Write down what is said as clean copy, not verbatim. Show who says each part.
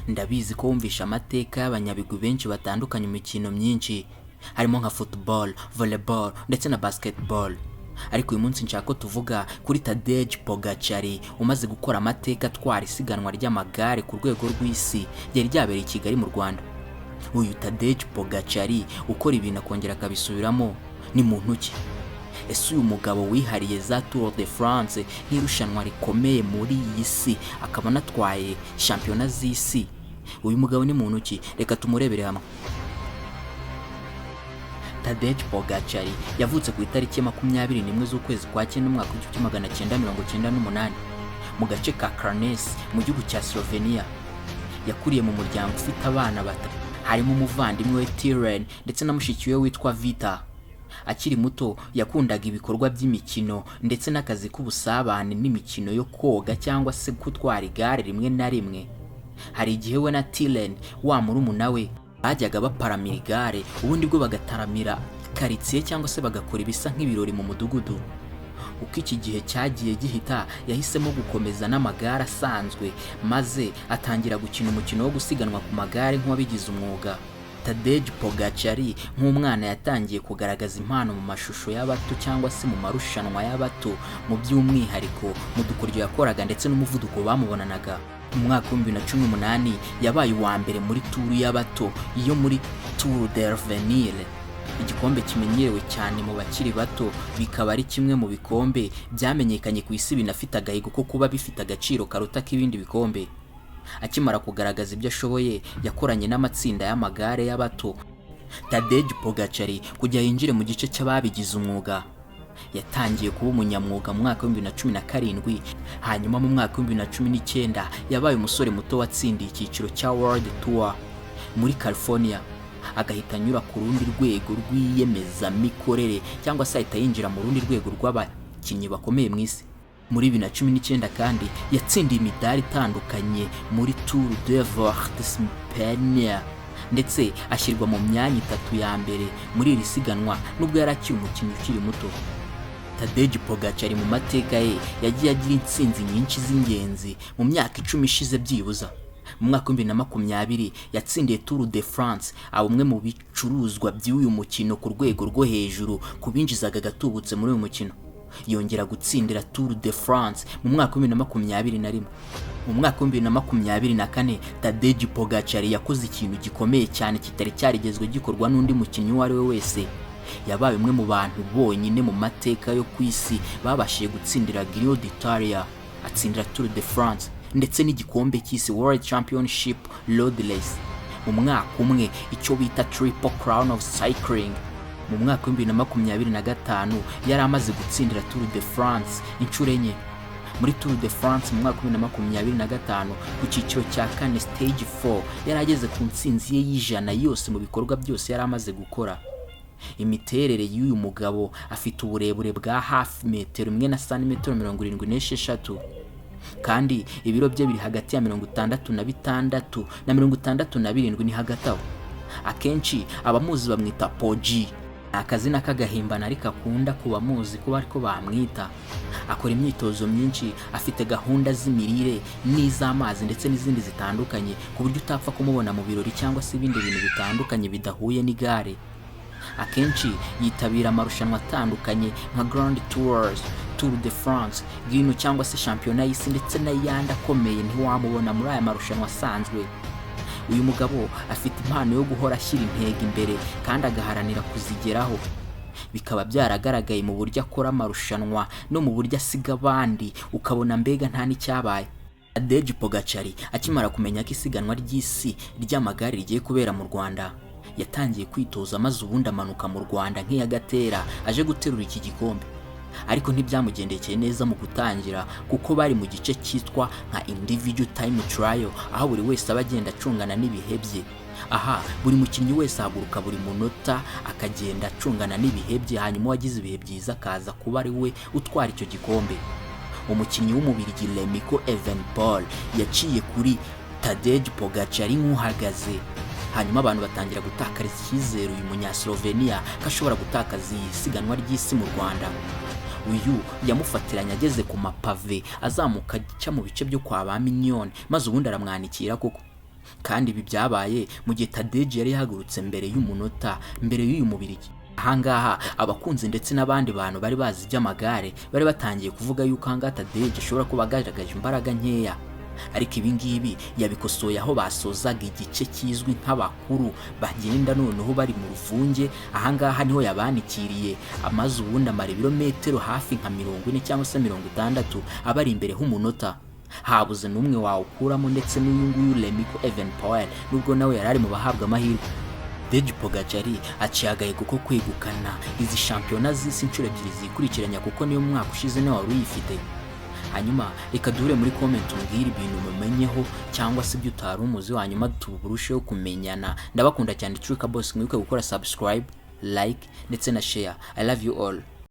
Speaker 1: Ndabizi ko wumvishe amateka y'abanyabigwi benshi batandukanye mu mikino myinshi, harimo nka football, volleyball ndetse na basketball. Ariko uyu munsi nshaka ko tuvuga kuri Tadej Pogacar umaze gukora amateka atwara isiganwa ry'amagare ku rwego rw'isi ryari ryabereye i Kigali mu Rwanda. Uyu Tadej Pogacar ukora ibintu akongera akabisubiramo ni muntu ki? Ese uyu mugabo wihariye za Tour de France nk'irushanwa rikomeye muri iyi si, akaba anatwaye shampiyona z'isi, uyu mugabo ni muntu ki? Reka tumurebere hamwe. Tadej Pogacar yavutse ku itariki ya 21 z'ukwezi kwa cyenda, umwaka w'1998, mu gace ka Kranj mu gihugu cya Slovenia. Yakuriye mu muryango ufite abana batatu, harimo umuvandimwe we Tilen ndetse na mushiki we witwa Vita. Akiri muto yakundaga ibikorwa by'imikino ndetse n'akazi k'ubusabane n'imikino yo koga cyangwa se gutwara igare rimwe na rimwe. Hari igihe we na Tilen wa murumuna we bajyaga baparamira igare, ubundi bwo bagataramira karitsiye cyangwa se bagakora ibisa nk'ibirori mu mudugudu. Uko iki gihe cyagiye gihita, yahisemo gukomeza n'amagare asanzwe, maze atangira gukina umukino wo gusiganwa ku magare nk'uwabigize umwuga. Tadej Pogacar nk'umwana yatangiye kugaragaza impano mu mashusho y'abato cyangwa se mu marushanwa y'abato, mu by'umwihariko mu dukoryo yakoraga ndetse n'umuvuduko bamubonanaga. Mu mwaka wa 2018 yabaye uwa mbere muri Tour y'abato yo muri Tour de l'Avenir, igikombe kimenyerewe cyane mu bakiri bato, bikaba ari kimwe mu bikombe byamenyekanye ku isi binafite agahigo ko kuba bifite agaciro karuta k'ibindi bikombe. Akimara kugaragaza ibyo ashoboye, yakoranye n'amatsinda y'amagare y'abato. Tadej Pogacar kugira yinjire mu gice cy'ababigize umwuga, yatangiye kuba umunyamwuga mu mwaka wa 2017. Hanyuma mu mwaka wa 2019 yabaye umusore muto watsindiye icyiciro cya World Tour muri California, agahita anyura ku rundi rwego rw'iyemezamikorere cyangwa se ahita yinjira mu rundi rwego rw'abakinnyi bakomeye mu isi. Muri 2019 kandi yatsindiye imidari itandukanye muri Tour de Vortespenia, ndetse ashyirwa mu myanya itatu ya mbere muri iri siganwa nubwo yari akiri umukinnyi ukiri muto. Tadej Pogacar mu mateka ye yagiye agira intsinzi nyinshi z'ingenzi mu myaka 10 ishize. Byibuza mu mwaka wa 2020 yatsindiye Tour de France, aba umwe mu bicuruzwa by'uyu mukino ku rwego rwo hejuru ku binjizaga agatubutse muri uyu mukino. Yongera gutsindira Tour de France mu mwaka wa 2021. Mu mwaka wa 2024 Tadej Pogacar yakoze ikintu gikomeye cyane kitari cyarigezwe gikorwa n'undi mukinnyi uwo ari we wese. Yabaye umwe mu bantu bonyine mu mateka yo ku isi babashije gutsindira Giro d'Italia, atsindira Tour de France ndetse n'igikombe cy'isi, World Championship Road Race, mu mwaka umwe, icyo bita Triple Crown of Cycling. Mu mwaka wa 2025 yari amaze gutsindira Tour de France inshuro enye. Muri Tour de France mu mwaka wa 2025, ku cyiciro cya kane, stage 4, yari ageze ku ntsinzi ye y'100 yose mu bikorwa byose yari amaze gukora. Imiterere y'uyu mugabo: afite uburebure bwa hafi metero 1 na santimetero 76, kandi ibiro bye biri hagati ya 66 na 67, ni hagati aho. Akenshi abamuzi bamwita Pogi, ni akazina k'agahimbano ariko akunda ku bamuzi kuba ariko bamwita. Akora imyitozo myinshi, afite gahunda z'imirire n'iz'amazi ndetse n'izindi zitandukanye, ku buryo utapfa kumubona mu birori cyangwa se ibindi bintu bitandukanye bidahuye n'igare. Akenshi yitabira amarushanwa atandukanye nka Grand Tours, Tour de France, Giro cyangwa se shampiyona y'isi ndetse n'ayandi akomeye. Ntiwamubona muri aya marushanwa asanzwe. Uyu mugabo afite impano yo guhora ashyira intego imbere kandi agaharanira kuzigeraho, bikaba byaragaragaye mu buryo akora amarushanwa no mu buryo asiga abandi, ukabona mbega nta n'icyabaye. Tadej Pogacar akimara kumenya ko isiganwa ry'isi ry'amagare rigiye kubera mu Rwanda, yatangiye kwitoza, maze ubundi amanuka mu Rwanda nk'iyagatera aje guterura iki gikombe. Ariko ntibyamugendekeye neza mu gutangira, kuko bari mu gice cyitwa nka individual time trial, aho buri wese aba agenda acungana n'ibihe bye. Aha buri mukinnyi wese ahaguruka buri munota akagenda acungana n'ibihe bye, hanyuma uwagize ibihe byiza akaza kuba ari we utwara icyo gikombe. Umukinnyi w'Umubirigi Remco Evenepoel yaciye kuri Tadej Pogacar ari nk'uhagaze, hanyuma abantu batangira gutakariza icyizere uyu Munyaslovenia ko ashobora gutakaza iyi siganwa ry'isi mu Rwanda. Uyu yamufatiranye ageze ku mapave azamuka aca mu bice byo kwa ba Mignone, maze ubundi aramwanikira koko. Kandi ibi byabaye mu gihe Tadej yari yahagurutse mbere y'umunota mbere y'uyu Mubirigi. Ahangaha abakunzi ndetse n'abandi bantu bari bazi iby'amagare bari batangiye kuvuga yuko ahangaha Tadej ashobora kuba agaragaje imbaraga nkeya, ariko ibi ngibi yabikosoye aho basozaga igice kizwi nk'abakuru bagenda noneho bari mu ruvunge. Ahangaha niho yabanikiriye, amaze ubundi amara ibirometero hafi nka 40 cyangwa se 60 abari imbere h'umunota, habuze n'umwe wawukuramo, ndetse n'uyu nguyu Remco Evenepoel, nubwo nawe yari ari mu bahabwa amahirwe. Tadej Pogacar aciye agahigo ko kwegukana izi shampiyona z'isi inshuro ebyiri zikurikiranya, kuko niyo mu mwaka ushize niwe wari uyifite. Hanyuma reka duhure muri comment, umbwire ibintu mumenyeho cyangwa se ibyo utari umuzi, hanyuma turusheho kumenyana. Ndabakunda cyane. Trika Boss, mwibuke gukora subscribe, like ndetse na share. I love you all.